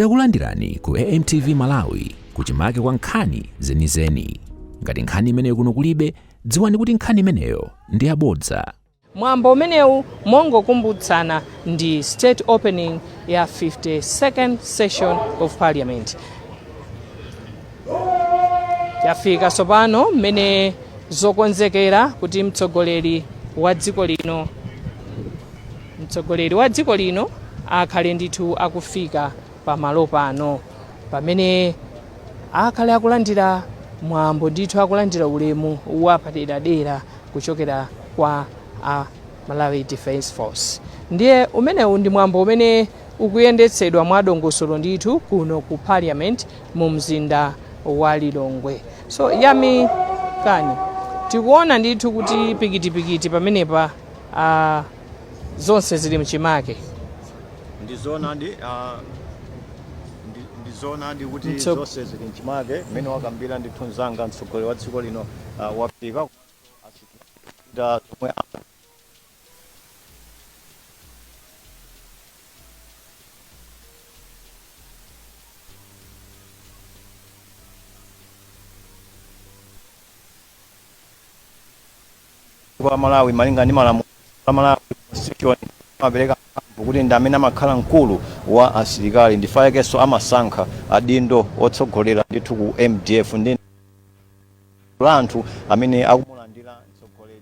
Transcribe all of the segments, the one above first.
Takulandirani ku AMTV Malawi, kuchimake kwa nkhani zenizeni. Ngati nkhani imeneyo kuno kulibe, dziwani kuti nkhani imeneyo ndi yabodza. Mwambo umenewu, mongokumbutsana, ndi state opening ya 52nd session of Parliament. Yafika tsopano mmene zokonzekera kuti mtsogoleri wa dziko lino akhale ndithu akufika pamalo pano, pamene akhale akulandira mwambo ndithu, akulandira ulemu wapaderadera kuchokera kwa a Malawi Defence Force. Ndiye umenewu ndi mwambo umene ukuyendetsedwa mwadongosolo ndithu kuno ku Parliament mu mzinda wa Lilongwe. So yami kani tikuona ndithu kuti pikitipikiti pamenepa, zonse zili mchimake. Ndi zoonadi kuti zonse zili mchimake mmene wakambira ndithu mzanga. Mtsogoleri wa dziko lino wafika kuchita zomwe kwa Malawi malinga ndi malamulo a Malawi, constitution amapereka mphamvu kuti ndi amene amakhala mkulu wa asilikali, ndifayekenso amasankha adindo otsogolera ndithu ku MDF. Ndi la anthu amene akumulandira mtsogoleri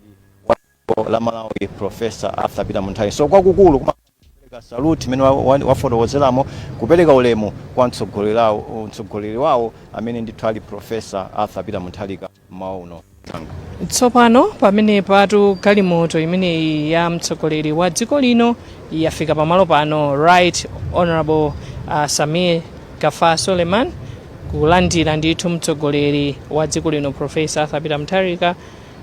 wa dziko la Malawi, Professor Arthur Peter Mutharika. So kwakukulu kupereka salute imene wafotokozeramo, kupereka ulemu kwa mtsogoleri wawo amene ndithu ali Professor Arthur Peter Mutharika mmawa uno. Tsopano pamene patu galimoto imeneyi ya mtsogoleri wa dziko lino yafika pamalo pano, Right Honorable Sameer Gaffar Suleman kulandira ndithu mtsogoleri wa dziko lino, Professor Arthur Peter Mutharika,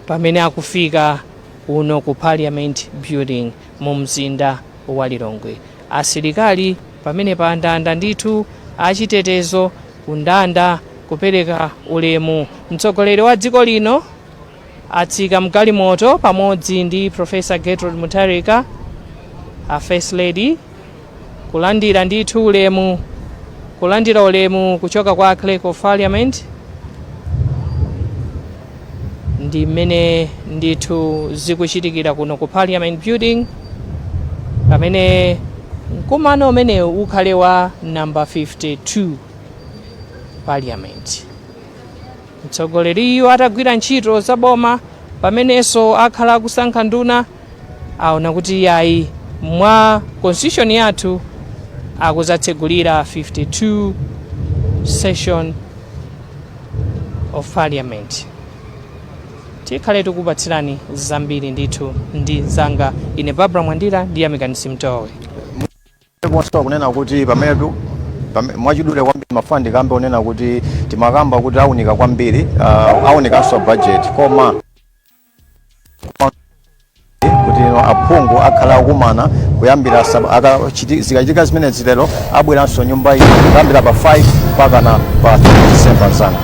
pamene akufika kuno ku Parliament Building mu mzinda wa Lilongwe. Asilikali pamene pa ndanda ndithu achitetezo kundanda kupereka ulemu. Mtsogoleri wa dziko lino atsika mgalimoto pamodzi ndi Professor Gertrude Mutharika, a First Lady, kulandira ndithu ulemu, kulandira ulemu kuchoka kwa Clerk of Parliament. Ndi mmene ndithu zikuchitikira kuno ku Parliament Building, pamene mkumano umenewu ukhale wa number 52 Parliament. Mtsogoleriyo atagwira ntchito za boma, pamenenso akhala akusankha nduna, aona kuti yayi, mwa constitution yathu akuzatsegulira 52 session of Parliament. Tikhale tikupatsirani zambiri ndithu ndi zanga ine Barbara Mwandira ndi Yamikani Simtowe. Konso kunena kuti pamenetu mwachidule kwambiri mafandi kambe unena kuti timakamba kuti aunika kwambiri, aunikanso budget, koma kuti aphungu akhala akumana kuyambira zikachitika zimene zilero, abweranso nyumba iyi kuyambira pa 5 mpaka na pa 3 December mzanga.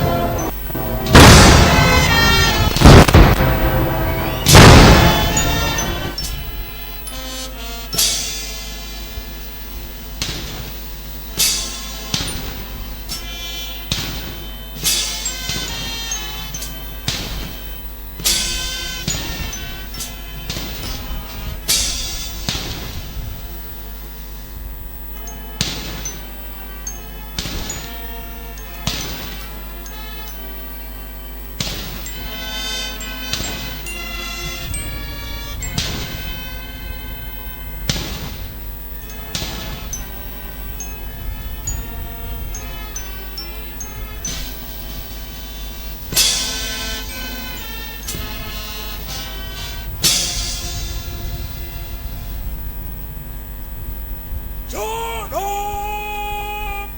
Turn up!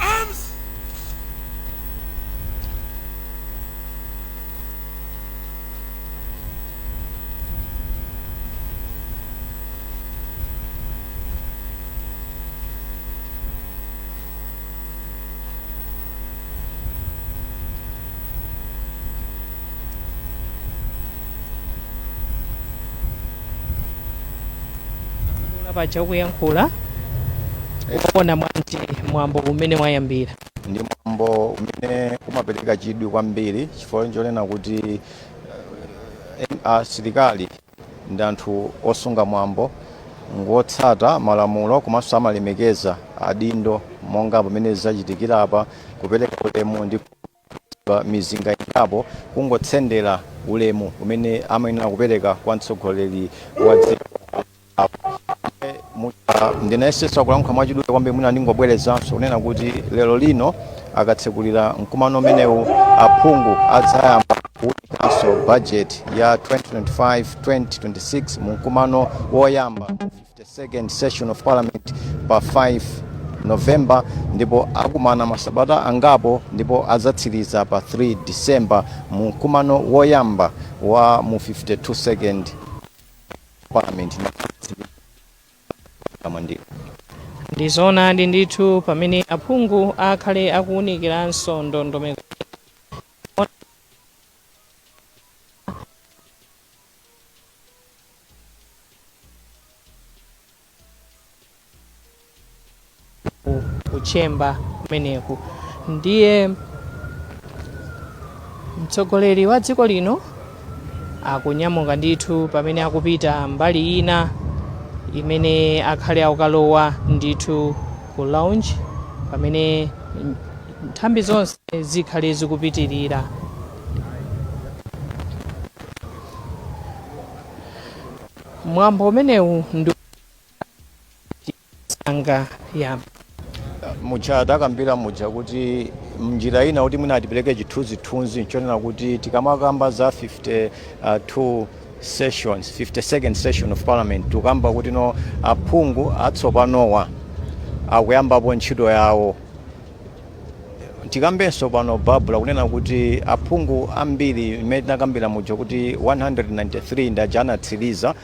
Arms! Paja ukuyankhula Kuona bwanji mwambo umene wayambira? Ndi mwambo umene umapereka chidwi kwambiri, chifukwa chonena kuti asilikali ndi anthu osunga mwambo, ngotsata malamulo, komanso amalemekeza adindo, monga pamene zachitikira apa, kupereka ulemu ndi mizinga ingapo, kungotsendera ulemu umene amayenera kupereka kwa mtsogoleri wa dziko. Ndinayesesa kulankhula mwachidule kwambiri, mwina ndingobwerezanso kunena kuti lero lino akatsekulira mkumano umenewu, aphungu adzayamba kuwunikanso budget ya 2025-2026 mu mkumano woyamba, 52nd session of parliament, pa 5 November, ndipo akumana masabata angapo ndipo adzatsiriza pa 3 December mu mkumano woyamba wa mu 52nd parliament. Mwandiro. Ndizoonadi ndithu, pamene aphungu akhale akuwunikiranso ndondomeko kuchemba kumeneku. Ndiye mtsogoleri wa dziko lino akunyamuka ndithu pamene akupita mbali ina imene akhale akukalowa ndithu ku lounge, pamene nthambi zonse zikhale zikupitirira. Mwambo umenewu ndi sanga ya Muja takambira muja kuti mnjira ina kuti mwina atipereke chithunzithunzi, nchonena kuti tikamakamba za 52 sessions, 52nd session of parliament, tikamba kuti no, aphungu atsopanowa akuyambapo ntchito yawo. Tikambenso pano, Babula, kunena kuti aphungu ambiri imene tinakambira muja kuti 193 ndi aja anatsiriza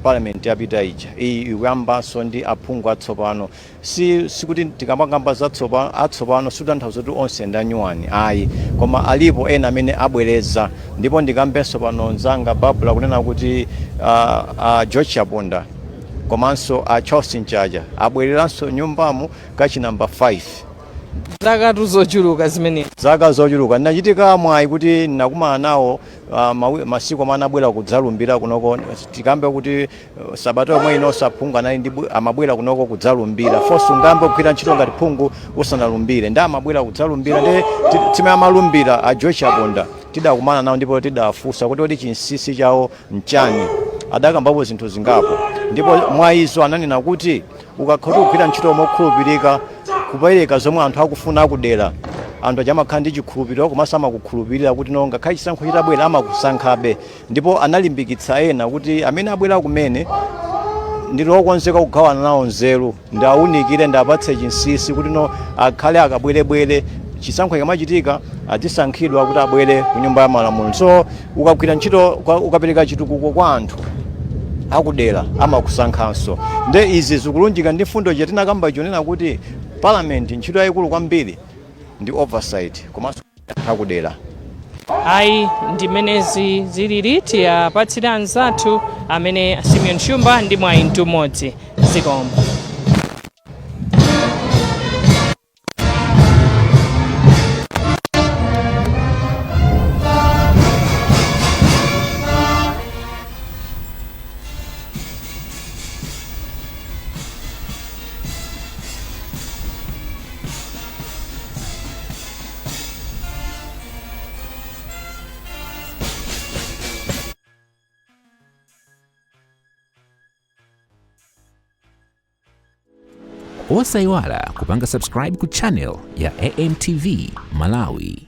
parliament yapita ija. Iyi ikuyambanso ndi aphungu atsopano. Sikuti tikamakamba za atsopano sikutanthauza kuti onse ndi anyuwani, ayi, koma alipo ena amene abwereza. Ndipo ndikambenso pano, mzanga Babula, kunena kuti George Chaponda komanso Charles Mchacha abwereranso nyumbamo kachi namba 5. Zaka zochuluka zimenezi. Zaka zochuluka. Ndinachitika mwayi kuti ndinakumana nawo masiku amene anabwera kudzalumbira kunoko. Tikambe kuti sabata yomwe ino aphungu anali ndi amabwera kunoko kudzalumbira. Fonso ungambe kugwira ntchito ngati phungu usanalumbire, ndi amabwera kudzalumbira. Ndi timene amalumbira a George Chaponda tidakumana nawo ndipo tidafunsa kuti kodi chinsinsi chawo nchani. Adakambapo zinthu zingapo, ndipo mwa izo ananena kuti ukakhala kugwira ntchito mokhulupirika, kupereka zomwe anthu akufuna akudera, anthu aja amakhala ndi chikhulupiriro komanso amakukhulupirira kuti no, ngakhale chisankho chitabwera amakusankhabe. Ndipo analimbikitsa ena kuti amene abwera kumene, ndili okonzeka kugawana nawo nzeru, ndawunikire, ndapatse chinsinsi kuti no, akhale akabwerebwere, chisankho chikamachitika azisankhidwa kuti abwere ku nyumba ya malamulo. So ukagwira ntchito ukapereka chitukuko kwa anthu akudera, amakusankhanso. Nde izi zikulunjika ndi mfundo ija tinakamba chonena kuti parliament ntchito yayikulu kwambiri ndi oversight komanso anthu akudera. Ayi, ndimenezi zilili. Tiyapatsire anzathu amene Simeon Shumba ndi Mwayi Mtumodzi. Zikomo. Osayiwala kupanga subscribe ku channel ya AMTV Malawi.